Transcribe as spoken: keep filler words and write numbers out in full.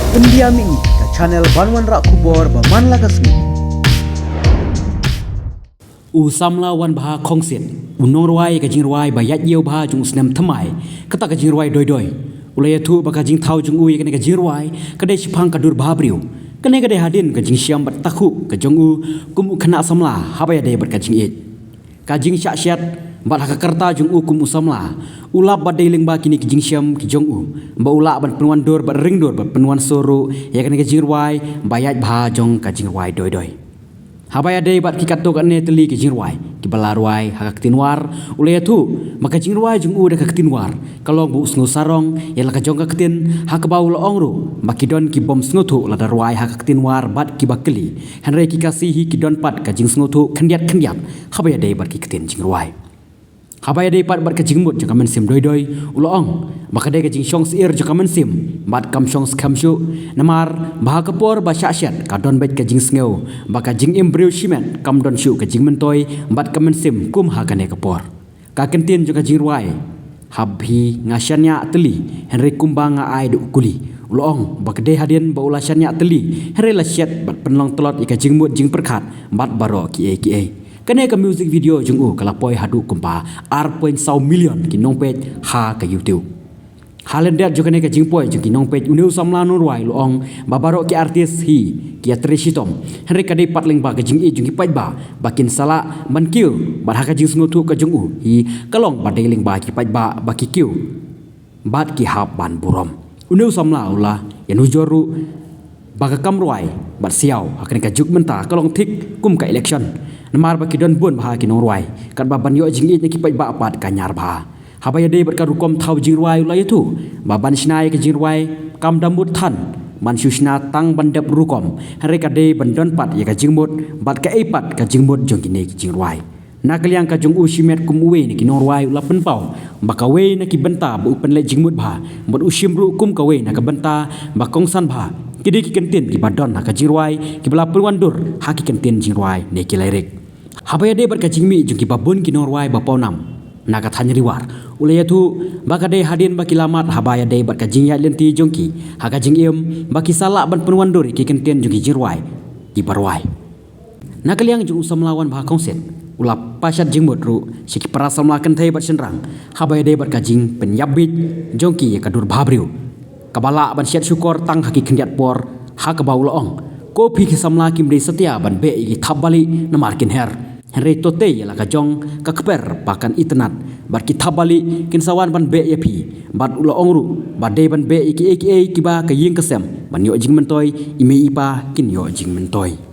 India Mini, ka channel ban wanrah khubor ba man la ka sngi. U samla Wanbha Khongsit, u nongrwai ka jingrwai ba ïaid ïew bha jong u snem thymmai, kata ka jingrwai Doi Doi, u la ïathuh ba ka jingthaw jong u ïa kane ka jingrwai ka dei shaphang ka dur bhabriew. Kane ka dei hadien ka jingshiam bad takhuh ka jong u kum u khynnah samla haba ïadei bad ka jingïeit, ka jingshah shet, bad ha ka rta jong u kum u samla, u lap ba dei lyngba kine ki jingshiam ki jong u ba u lah ban pynwandur bad ringdur bad pynwandur ruh ïa kane ka jingrwai ba ïaid bha jong ka jingrwai Doi Doi. Haba ïadei bad ki katto katne tylli ki jingrwai kiba la rwai ha ka ktien War, u la ïathuh ba ka jingrwai jong u da ka ktien War ka long ba u sngew sarong ïa la ka jong ka ktien, ha kaba u la ong ruh ba ki don ki bym sngewthuh lada rwai ha ka ktien War bad kiba kylli, hynrei ki Khasi hi ki don pat ka jingsngewthuh khyndiat khyndiat haba ïadei bad ki ktien jingrwai. Haba ïadei pat bad ka jingmut jong ka mynsiem Doi Doi, u la ong ba ka dei ka jingshong syier jong ka mynsiem bad kam shong skhem shuh, namar ba ha ka por ba shah shet ka don beit ka jingsngew ba ka jingim briew shimet kam don shuh ka jingmyntoi bad ka mynsiem kum ha kane ka por. Ka kyntien jong ka jingrwai: Hap hi nga shaniah tylli, hynrei kumba nga ai da u kuli. U la ong ba ka dei hadien ba u la shaniah tylli, hynrei la shet bad pynlong tlot ïa ka jingmut jingpyrkhat bad baroh kiei kiei. Kane ka music video jong u ka la poi haduh kumba ar point saw million ki nongpeit ha ka YouTube. Ha lyndet jong kane ka jingpoi jong ki nongpeit, une u samla nongrwai u la ong ba baroh ki artist hi ki ïatrei shitom, hynrei ka dei pat lyngba ka jingïeit jong ki paidbah ba kin sa lah ban kiew, bad ha ka jingsngewthuh ka jong u hi ka long ba dei lyngba ki paidbah ba ki kiew bad ki hap ban burom. Une u samla u la ïanujor ruh ba ka kam rwai bad siaw ha kane ka juk mynta ka long thik kum ka election, namar ba ki don bun bha ki nongrwai, katba ban ïoh jingïeit na ki paidbah pat ka ñiar bha. Haba ïadei bad ka rukom thaw jingrwai, u la ïathuh ba ban shna ïa ka jingrwai kam da mut than ban shu shna tang ban dep rukom, hynrei ka dei ban don pat ïa ka jingmut bad kaei pat ka jingmut jong kine ki jingrwai. Na ka liang ka jong u shimet kum uwei na ki nongrwai, u la pynpaw ba kawei na ki bynta ba u pynleit jingmut bha bad u shim ruh kum kawei na ka bynta ba kongsan bha, ki dei ki kyntien kiba don ha ka jingrwai kiba la pynwandur ha ki kyntien jingrwai ne ki lyric. Haba ïadei bad ka jingmih jong kiba bun ki nongrwai ba pawnam na ka thaiñ Ri War, u la ïathuh ba ka dei hadien ba ki la mad haba ïadei bad ka jingïaid lynti jong ki ha ka jingim ba ki sa lah ban pynwandur ïa ki kyntien jong ki jingrwai kiba rwai. Na ka liang jong u samla Wanbha Khongsit, u la pashat jingmut ruh sha ki para samla kynthei bad shynrang haba ïadei bad ka jingpynïap bieit jong ki ïa ka dur bhabriew, kaba lah ban shet shukor tang ha ki khyndiat por, ha kaba u la ong: Ko phi ki samla kim dei satia ban beh ïa ki thap bali, namar kin her, hynrei to tei ïa la ka jong ka kper ba kan itynnad, bad ki thap bali kin sa wan ban beh ïa phi. Bad u la ong ruh ba dei ban beh ïa kiei kiei kiba ka ïing ka sem ban ïoh jingmyntoi, i mei i pa kin ïoh jingmyntoi.